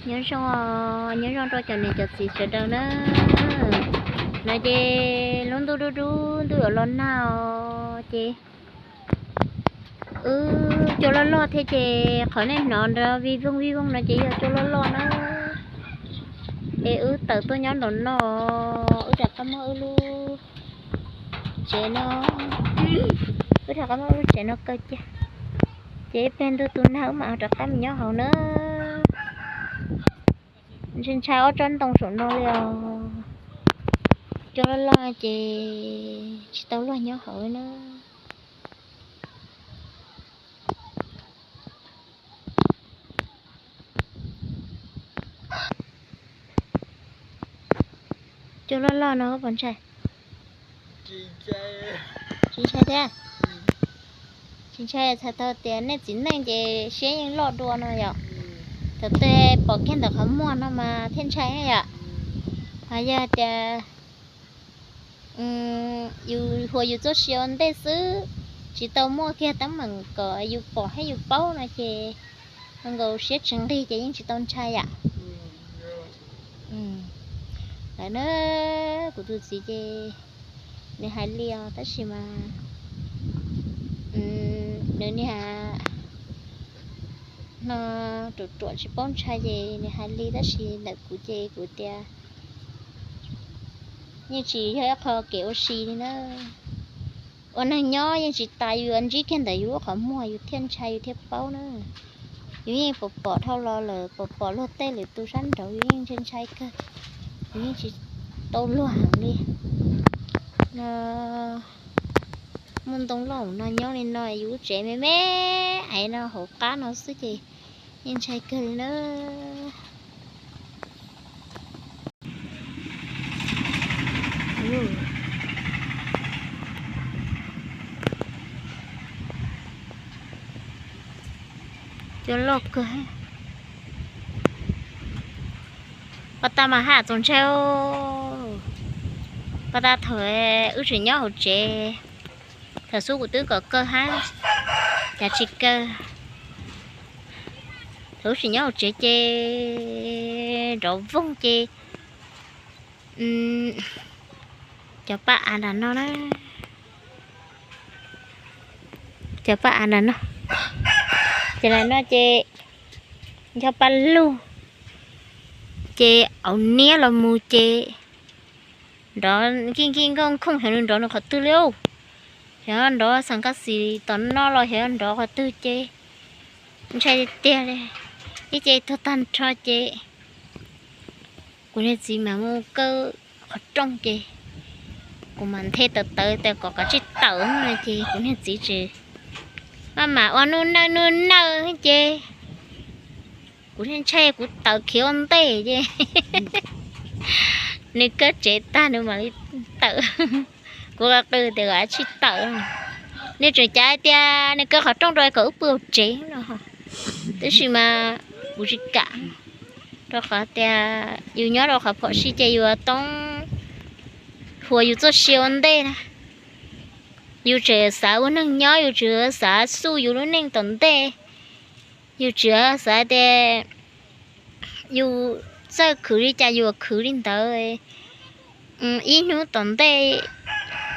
Nyob zoo, nyob zoo rau cov niam cov txiv sawv daws na. No ces lub ntuj dub dub ntuj yuav los nag os ces wb cua loj loj thiab ces qhov nej hnov nrov vij voog vij voog no ces yog cua loj loj na. Es wb tawm tuaj nyob nraum no, wb rov qab muab wb lub tsev no, wb rov qab muab wb lub tsev no kaw cia. Ces ib pliag ntuj tu nag wb mam rov qab mus nyob hauv na. Ntshai ntshai ob tsob ntoo saum no li os. Cua loj loj ces tsis tau luag nyob hauv na. Cua loj loj no koj puas ntshai? Tsis ntshai thiab. Tsis ntshai txhais tau tias nej txiv neej ces siab yeej loj dua no yom. Thaum twg pom kiag ntawm qhov muag no mas thiaj ntshai yom. Ho yog tias yus huas yus txoj sia ua ntej xwb, tsis tau muaj kiag teeb meem kom yus pom thiab yus paub no ces zoo nkaus siab tsis nqig ces yeej tsis tau ntshai yam. Lawm na, kuv tus txiv ces nws hais li os tab sis mas nws niag no ruam ruam tsis paub ntshai ces nws hais li tab sis ntawm kuv ces kuv tias yeej tsis yog ib qho kev ua si li na. Ua neeg nyob yeej tsis tas yus yuav ntsib kiag ntawm yus lub qhov muag yus thiaj ntshai yus thiaj paub na. Yus yeej pom pom dhau los lawm, pom pom luag tej lwm tus sab nraud yus yeej ntshai ntshai kawg, yus yeej tsis tau luag heev li. No muaj ntoo loj no nyob li no yus lub tsev me me aiv no hauv qab no xwb ces yeej ntshai kawg li na. Cua loj kawg. Pos tas mas haj txaus ntshai. Pos tas thaum wb tseem nyob hauv tsev, thaum xub kuv twb kom kaw hab, cas tsis kaw. Thaum wb tseem nyob hauv tsev ces nrov voog ces cov paj av nram no na, cov paj av nram no, ces nram no ces ncho paj lug, ces auv niab los mus ces nrov nkij nkij nkoj nkhooj xyov nws nrov nws qhov twg li. Xyov nrov xeem kab xis tom no los xyov nrov qhov twg ces ntshai tiag tiag li. Ib ce tuag tag nrho ces kuv niag txiv mam mus kaw qhov rooj ces kuv mam nthe tawv tawv tas kom kav tsij tawm no ces kuv niag txiv tseem maj mam ua nub nawj nub nawj ces kuv thiaj ntshai kuv tawm khiav ua ntej ces nws kaw tsev tag nws mam li tawm. Kuv qw qw tias kom kav tsij tawm. Nws tseem cav hais tias nws kaw qhov rooj rau kom wb pw hauv tsev no, tab sis mas kuv tsis kam, rau qhov tias yus nyob rau qhov phom sij ces yus toob huas yus txoj sia ua ntej na. Yus tseem xav ua neeg nyob, yus tseem xav xub yus lub neej tom ntej. Yus tseem xav tias yus txawj khwv li cas yus khwv li ntawd. Ib hnub tom ntej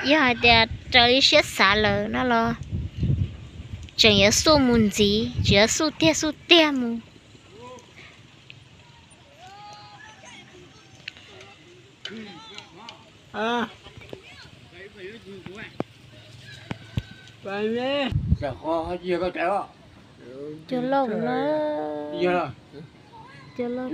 yog hais tias raws li siab xav lawm no los tseem yuav xub mus ntxiv, tseem yuav xub tiag xub tiag mus. Cua loj na. Cua loj.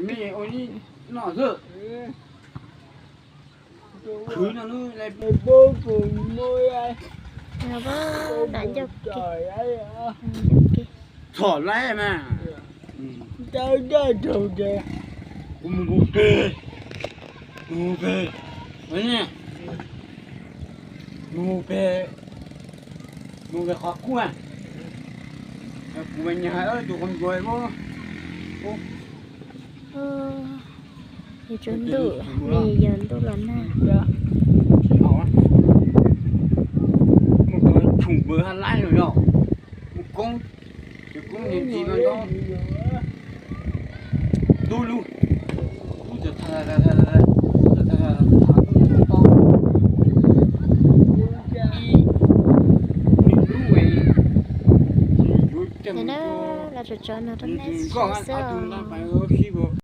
Txhom laib mas. Kuv mus pem, mus pem, mus pem, mus pem qhov kuj, kuv mas nyag tus qhov ntsuag. Yus tsaus ntuj, nws yog ntuj los nag. Mus tau tshoom npawg hab laib no yog mus koob, mus koob niag ntsis no. Lub lub, lub tas tas tas tas tas, lub tas tas tas tas, lub tas tas tas tas, Nim no los tso tso no rau nej saib xwb os.